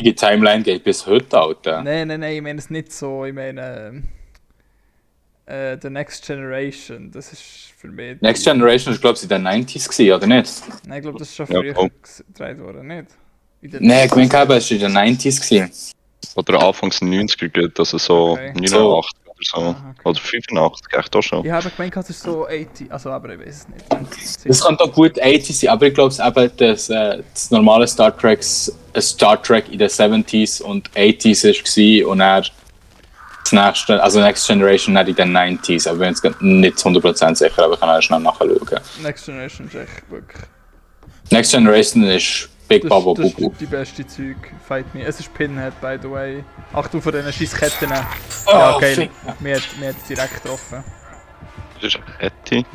Die Timeline geht bis heute, Alter. Nein, ich meine es nicht so. Ich meine The Next Generation. Das ist für mich. Next Generation ist, glaube ich, in den 90s gewesen, oder nicht? Nein, ich glaube, das ist schon Ja, früher voll. gedreht worden, nicht? Nein, ich meine, es war in den 90s gewesen. Oder Anfangs 90er geht, also so Okay. 89 oder so. Ah, okay. Oder 85, echt auch schon. Ich habe gemeint, es ist so 80. Also, aber ich weiß es nicht. Das kann doch gut 80s sein, aber ich glaube eben, dass das normale Star Trek ein Star Trek in den 70s und 80s war und dann das nächste, also Next Generation dann in den 90s. Aber ich bin jetzt nicht 100% sicher, aber ich kann auch schnell nachschauen. Next Generation ist echt wirklich. Next Generation ist Big Baba Das Bubu. ist die beste Zeug. Fight me. Es ist Pinhead, by the way. Achtung vor diesen scheiß Ketten. Oh, Ja, geil. fick. Mir hat es direkt getroffen. Das ist Etty.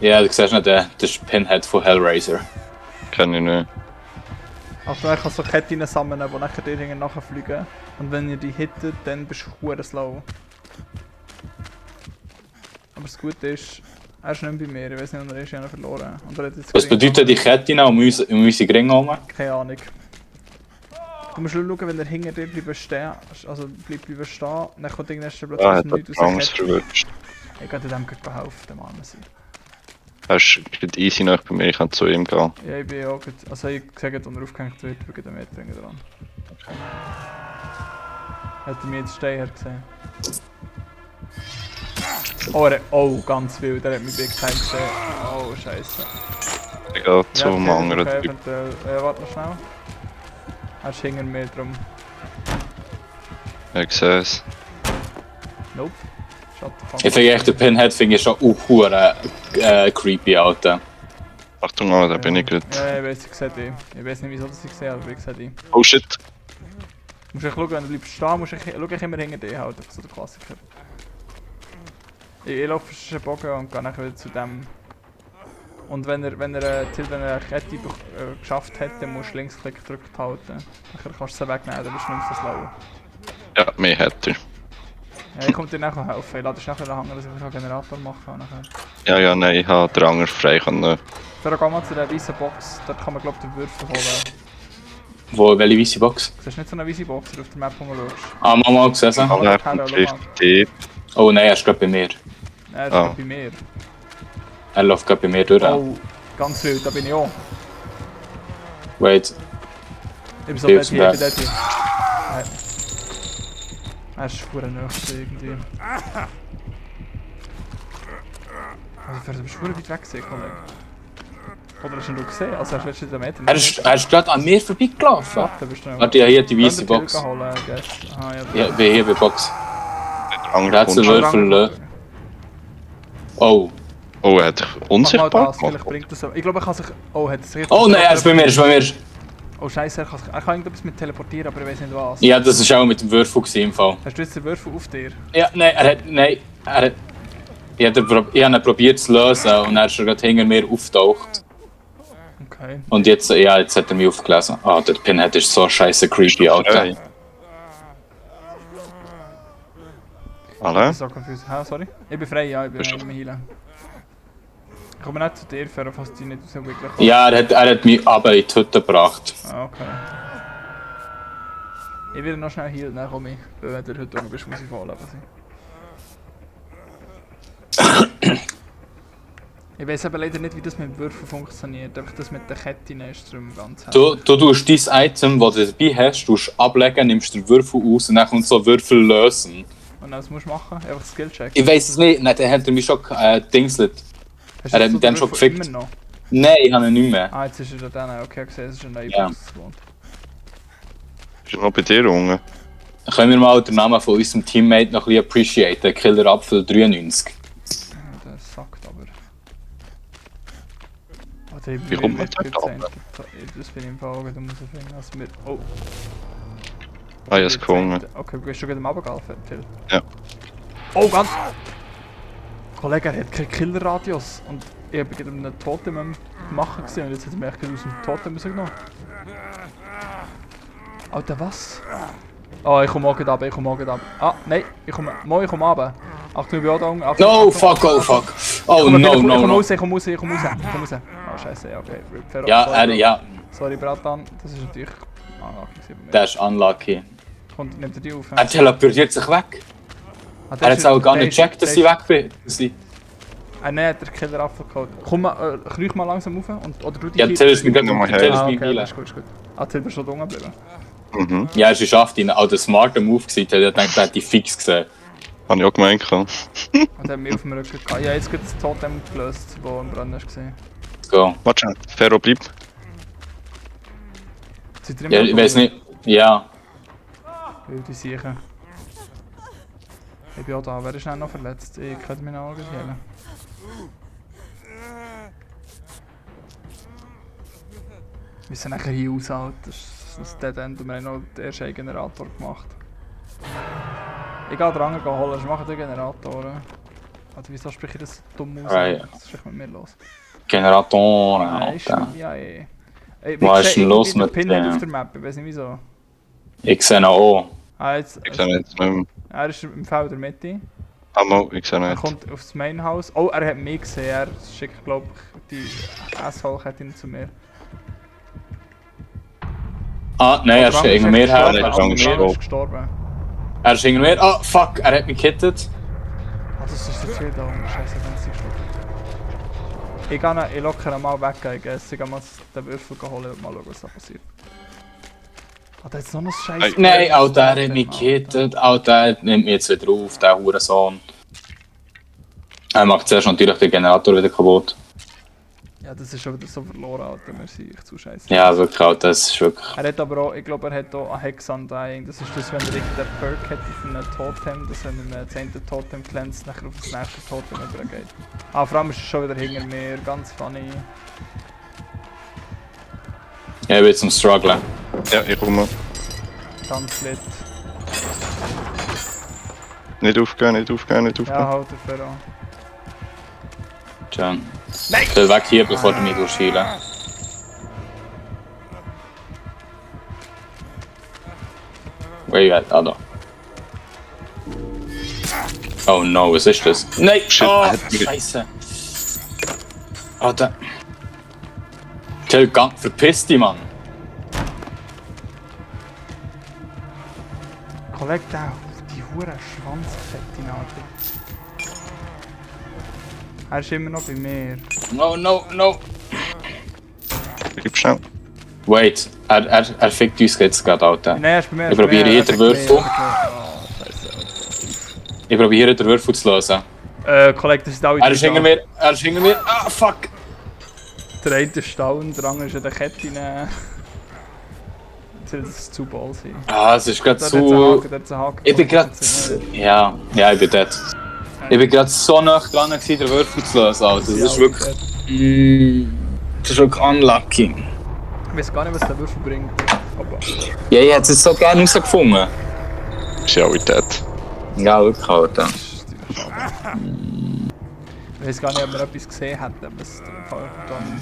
Ja, du siehst nicht, das ist Pinhead von Hellraiser. Kenn ich nicht. Achtung, ich kann so Ketten sammeln, die nachher dir hinten nachfliegen. Und wenn ihr die hittet, dann bist du verdammt slow. Aber das Gute ist, er ist nicht mehr bei mir. Ich weiß nicht, ob er ist ja noch verloren. Und er hat jetzt Was bedeutet die Kette um unsere Gringe herum? Keine Ahnung. Du musst nur schauen, wenn er hinter dir bleibt stehen, also bleiben stehen, dann kommt irgendwann plötzlich Ah, hat nichts er aus Angst der Kette. verwünscht. Ich kann dir dem gleich helfen, dem armen sein. Er ist gerade easy nach bei mir, ich kann zu ihm gehen. Ja, ich bin auch gut. Also ich sage, wenn er aufgehängt wird, ich bin mitbringen dran. Okay. Hat er mich jetzt stehen gesehen? Oh, ganz wild, der hat mich Big Time gesehen. Oh, scheiße. Ich gehe zum anderen okay, Typ. eventuell. Warte noch schnell. Er ist hinter mir drum. Ich sehe es. Nope. Shut the fuck Ich finde echt, den Pinhead finde ich schon auch creepy, Alter. Achtung, da bin ich gerade. Ja, ich weiß, ich sehe dich. Ich weiß nicht, wieso das ich sehe, aber ich sehe dich. Oh shit! Du musst echt schauen, wenn du bleibst stehen, musst du immer hinter dir halt, einfach so der Klassiker. Ich laufe zwischen den Bogen und gehe nachher wieder zu dem. Und wenn er eine Kette geschafft hat, dann musst du Linksklick gedrückt halten. Dann kannst du sie wegnehmen, dann bist du nicht mehr so slow. Ja, mehr hätte er. Ja, ich komme dir nachher helfen. Ich lade dich nachher hängen, dass ich einen Generator machen kann. Nachher. Ja, nein, ich habe den Anger frei können. Dann gehen wir zu der weißen Box, dort kann man glaube ich den Würfel holen. Welche weiße Box? Das ist nicht so eine weiße Box, wenn du auf der Map rumschaust. Ah, Mama gesehen? Aber er kommt vielleicht bei dir. Oh nein, er ist gerade bei mir. Er ist Ah. bei mir. Er läuft gerade bei mir durch. Oh, ganz wild, da bin ich auch. Wait. Ich bin so Hilf's dort hier, mir. ich bin dort hier. Er ist verdammt nahe irgendwie. Also du bist verdammt weit weg gesehen, Kollege. Oder hast du ihn gesehen? Also hast du letzten Meter Er ist gerade an mir vorbeigelaufen. Warte, bist du noch... Warte, ja, hier die weiße Box. Holen, I guess. Aha, ja, Ja, bin hier bei Box. Der Anger Er hat so kommt. Würfel. Oh. Oh, er hat dich Mach mal unsichtbar das, gemacht. vielleicht bringt das so. Ich glaube, er kann sich... Oh, hat es sich... Oh nein, er ist bei mir, er ist bei mir. Oh scheiße, er kann irgendetwas mit teleportieren, aber ich weiß nicht was. Ja, das war auch mit dem Würfel gewesen, im Fall. Hast du jetzt den Würfel auf dir? Ja, nein, er hat... Ich habe ihn probiert zu lösen und er ist schon gerade hinter mir auftaucht. Okay. Und jetzt, ja, jetzt hat er mich aufgelesen. Ah, der Pinhead ist so scheiße creepy, Alter. Frei. Ich Alle? bin so confused. Ha, sorry. Ich bin frei, ja, ich bin Bist du- nicht mehr heilen. Ich komme nicht zu dir, für falls die nicht so wirklich... Ja, er hat mich aber in die Hütte gebracht. Ah, okay. Ich will noch schnell healen, dann komme ich. Wenn du heute oben bist, muss ich vorleben sein. Ich weiß aber leider nicht, wie das mit Würfeln funktioniert. Einfach das mit den Ketten ist darum ganz Du tust dein Item, das du dabei hast, tust ablegen, nimmst den Würfel aus und dann kommt so Würfel lösen. Und was musst du machen? Einfach Skillcheck. Ich weiß es nicht, nein, dann hat er mich schon dingselt. Hast er du hat so mich dann den schon Würfel gefickt. immer noch? Nein, ich habe ihn nicht mehr. Ah, jetzt ist er da drin. Okay, gesehen, es ist eine neue Ja. Box gewohnt. Ist er noch bei dir unten? Können wir mal den Namen von unserem Teammate noch ein bisschen appreciaten? Killer Apfel 93. Ja, der sagt aber. Warte, ich Wie kommt man nicht dort gut sein. Das bin ich im Fall, da muss ich finden. Also mit... Oh. Ah, ich habe es gefunden. Okay, bist du gerade am Abgehen, Phil? Ja. Oh, ganz... Kollege, er hat keinen Killerradius. Und ich habe gerade einen Totem am machen gesehen und jetzt hat er mich echt aus dem Totem rausgenommen. Alter, was? Oh, ich komme auch gerade ab, ich komme auch gerade ab. Ah, nein, ich komme runter. Achtung, ich bin auch da unten. Achtung, No, Achtung. fuck, oh fuck. Oh, Ich komme no, no, raus, no. ich komme raus. Oh, scheiße, ja, okay. Fair Ja, sorry, Bro. ja. Sorry, Bratan, das ist natürlich Unlucky gewesen bei mir. Der ist unlucky. Nimmt er die auf? Er teleportiert sich weg. Er hat es auch gar nicht gecheckt, dass ich weg bin. Nein, hat der Killer abgeholt. Komm mal, kriech mal langsam rauf oder du die Ja, Till ist mir gerade nochmal her. Till ist Ah, mir okay, Heile. das ist gut, ist gut. Ah, Till bist schon unten geblieben. Mhm. Ja, er schafft ihn. Auch der smarte Move gewesen. Er hat gedacht, er hat die fix gesehen. Habe ich auch gemeint. Und er hat mich auf dem Rücken gehabt. Ja, jetzt gibt es das Totem gelöst, das im Brunnen war. Let's go. Warte schnell, Ferro bleib. Seid ihr im Ja, Auto, ich weiß oder? nicht. Ja. Wilde Siechen. Ich bin auch da. Wer ist denn noch verletzt? Ich könnte mich noch healen. Wir müssen nachher hier aushalten. Das ist das Dead End und wir haben noch den ersten Generator gemacht. Ich gehe dran holen, ich mache den Generatoren. Also wieso spreche ich das dumm aus? Ah, ja. Was ist mit mir los? Generatoren, Nein, ist Alter. ja eh. Ey, Was ist denn los mit mit Pin nicht dem? auf der Map, ich weiß nicht wieso. Ich sehe ihn auch. Ah, jetzt, Ich sehe ihn jetzt nicht mehr. er ist im Feld der Mitte. Einmal, ich sehe ihn Er nicht. kommt aufs Mainhaus. Oh, er hat mich gesehen. Er schickt, glaube ich, die Asshole-Kette zu mir. Ah, nein, er ist Rang hinter mir her. gestorben, Er ist Rang hinter mir. Rang ist gestorben. Er ist hinter mir. Ah, fuck, er hat mich gekittet. Ah, das ist der Ziel da unten. Scheiße, dann ist sie gestorben. Ich lockere ihn mal weg, I guess. Ich gehe mal den Würfel holen und mal schauen, was da passiert. Ah, da ist noch ein Scheiß. Nein, auch der hat mich gekittet. Auch der nimmt mich jetzt wieder auf, der Hurensohn. Er macht zuerst natürlich den Generator wieder kaputt. Ja, das ist schon wieder so verloren, Alter. Wir sind echt zu scheiße. Ja, wirklich, auch das ist wirklich. Er hat aber auch, ich glaube, er hat auch ein Hex Undying. Das ist das, wenn er irgendeinen Perk hat auf einem Totem, dass wenn er das 10. Totem glänzt, nachher auf das nächste Totem übergeht. Ah, vor allem ist er schon wieder hinter mir, ganz funny. Ja, ich bin jetzt am Strugglen. Ja, ich komme. Ganz lit. Nicht aufgehen, nicht aufgehen, nicht Ja, aufgehen. halt dafür an. Schön. Ich will weg hier, bevor du mich durchschielen. Wait, ah da. Oh no, was ist das? Nein! Shit, Oh, er hat mich- Scheiße! Alter. Till, verpiss dich, Mann! Kollege, der die hure Schwanzfette, Alter. Er ist immer noch bei mir. No, no, no! Bleib schnell. Wait, er fickt uns jetzt gerade, Alter. Nein, er ist bei mir. Ich probiere jeden Würfel. Oh, scheiße, Alter. Ich probiere den Würfel zu lösen. Kollege, das ist auch Er ist hinter mir, er ist hinter mir. Ah, fuck! Der eine ist down, der andere ist an der Kette rein. Jetzt soll das zu Ball sein. Ah, es ist gerade Da hat zu... er einen Haken. Ich bin gerade... Ja, ich bin dead. Ich bin gerade so nah dran gewesen, den Würfel zu lösen, Alter. Das ist wirklich... Das ist wirklich unlucky. Ich weiß gar nicht, was der Würfel bringt. Aber Ja, ich hätte es jetzt so gerne rausgefunden. Ist ja auch dead. Ja, wirklich, Alter. das ist ziemlich schade. Ich weiß gar nicht, ob wir etwas gesehen hätten, was der Fall dann...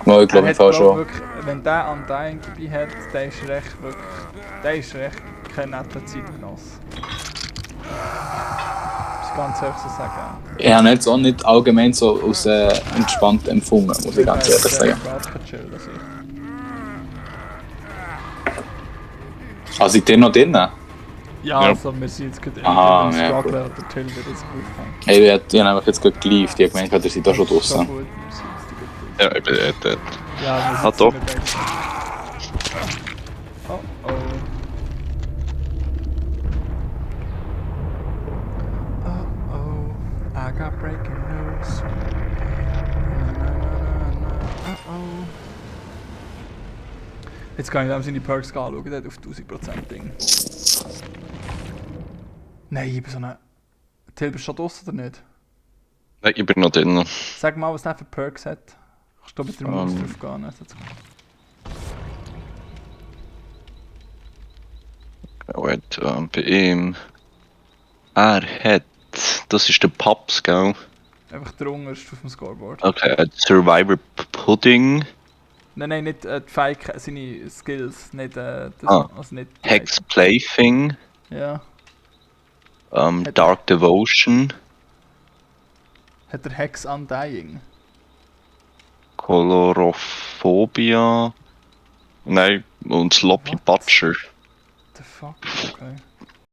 Ja, ich glaube im Fall schon. Wirklich, wenn der Undying dabei hat, der ist recht wirklich... Der ist recht kein netter Zeitgenosse. Das ist ganz ehrlich so sagen. Ich habe jetzt auch nicht allgemein so aus entspannt empfunden, muss ich ganz ehrlich sagen. Chill, dass ich... Ah, seid ihr noch drinnen? Ja, Ja. also wir sind jetzt gerade Aha, im ja, Struggle, der Till wird jetzt gut haben. Ich habe einfach jetzt gerade geliefert, ich habe gemeint, ihr seid da schon So draußen. gut, wir sind jetzt gut. Ja, ich bin dead. Ja, wir Ah, sind doch. mit echt. Oh oh. Oh oh. I got breaking news. Oh oh. Jetzt kann ich dem seine Perks anschauen, der hat auf 1000% Ding. Nein, ich bin so eine... Till, bist du schon draussen oder nicht? Nein, ich bin noch drin. Sag mal, was der für Perks hat. Kannst du mit der Maus drauf gehen? Ne? Wait, bei ihm. Er hat. Das ist der Pops, gell? Einfach der unterste auf dem Scoreboard. Okay, er hat Survivor Pudding, Nein, nicht die Fähigkeiten, seine Skills, nicht das, Ah. also nicht die Hex Plaything, Ja. Dark Devotion, Hat er Hex Undying? Colorophobia, Nein, und Sloppy What? Butcher. The fuck? Okay.